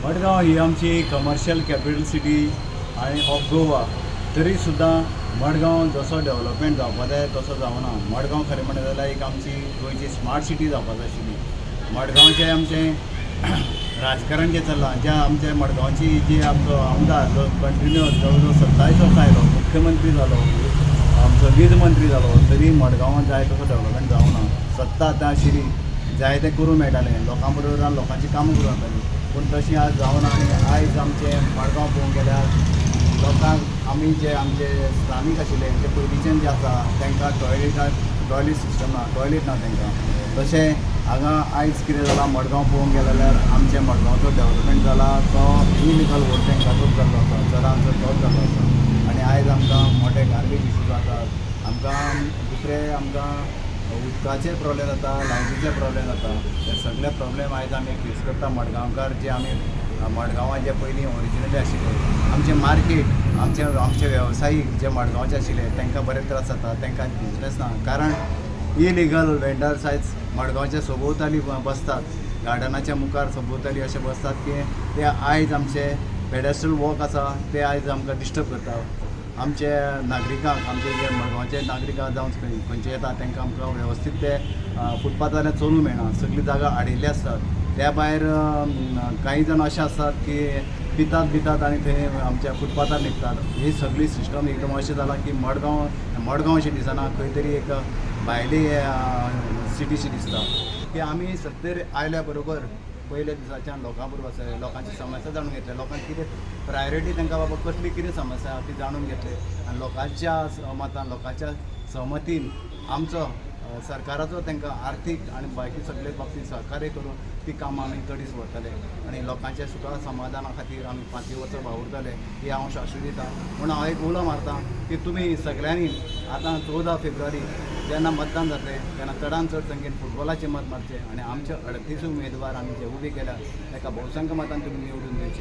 मडगांव ही आमची commercial capital city आनी of Goa. तरी सुद्दां मडगांव जसो डेवलपमेंट जावपा जाय तसो जावना. मडगांव खरें म्हणलें जाल्यार एक आमची गोंयची स्मार्ट सिटी जावपा जाय आशिल्ली. मडगांवचें आमचें राजकारण जें चल्लां, ज्या आमच्या मडगांवची जी आमचो आमदार जो कंटिन्युअस जवळ जवळ 27 वर्सां आयलो, मुख्यमंत्री जालो, आमचो वीज मंत्री जालो, तरी मडगांवांत जाय तसो डेवलपमेंट जावना. सत्ता आतां आशिल्ली, जाय तें करूं मेळटालें, लोकां बरोबर लोकांची कामां करूं जातालीं, पूण तशें आज जावना. आनी आयज आमचें मडगांव पळोवंक गेल्यार लोकांक आमी जे आमचे स्थानीक आशिल्ले, जे पयलींच्यान जे आसा, तांकां टॉयलेटाक टॉयलेट सिस्टम ना, टॉयलेट ना तांकां. तशें हांगा आयज कितें जालां, मडगांव पळोवंक गेले जाल्यार आमच्या मडगांवचो डेवलपमेंट जाला तो इलिगल वोट बँकाचोच जाल्लो आसा, चडान चड तोच जाल्लो आसा. आनी आयज आमकां मोटे गार्बेज इशू जातात, आमकां दुसरे आमकां उदकाचे प्रॉब्लेम जाता, लायटीचे प्रॉब्लेम जाता. हे सगळे प्रॉब्लेम आयज आमी फेस करता मडगांवकार. जे आमी मडगांवां जे पयलीं ओरिजिनली आशिल्ले, आमचें मार्केट, आमचे आमचे वेवसायीक जे मडगांवचे आशिल्ले, तांकां बरे त्रास जाता. तांकां बिजनेस ना, कारण इलिगल वेंडर्स आयज मडगांवच्या सभोवताली बसतात, गार्डनाच्या मुखार सभोवताली अशे बसतात की ते आयज आमचे पेडेस्ट्रियल वॉक आसा ते आयज आमकां डिस्टर्ब करता. आमचे नागरिकांक, आमचे जे मडगांवचे नागरीक जावं खंयचे येता, तांकां आमकां वेवस्थीत ते फुटपाथार चलूंक मेळना, सगळी जागा आडयल्ली आसतात. त्या भायर कांय जाण अशे आसतात की पितात बितात आनी थंय आमच्या फुटपाथार न्हिदतात. ही सगळी सिस्टम एकदम अशें जालां की मडगांव मडगांव अशें दिसना, खंय तरी एक भायली सिटीशी दिसता. की आमी सत्तेर आयल्या बरोबर पयल्या दिसाच्यान लोकां बरोबर आसा, लोकांची समस्या जाणून घेतले, लोकांक कितें प्रायोरिटी, तांकां बाबा कसली कितें समस्या आहा ती जाणून घेतले आनी लोकांच्या मतान, लोकांच्या सहमतीन आमचो सरकाराचो तांकां आर्थीक आनी बाकी सगळे बाबतींत सहकार्य करून ती कामां आमी तडीस व्हरतले आनी लोकांच्या सुखा समाधाना खातीर आमी 5 वर्सां वावुरतले ही हांव शाश्वत दितां. म्हणून हांव एक उलो मारता की तुमी सगळ्यांनी आतां 14 फेब्रुवारी जेन्ना मतदान जातलें तेन्ना चडान चड संख्येन फुटबॉलाचें मत मारचें आनी आमचे 38 उमेदवार आमी जे उबे केल्या ताका भोवसंख्य मतान तुमी निवडून दिवचे.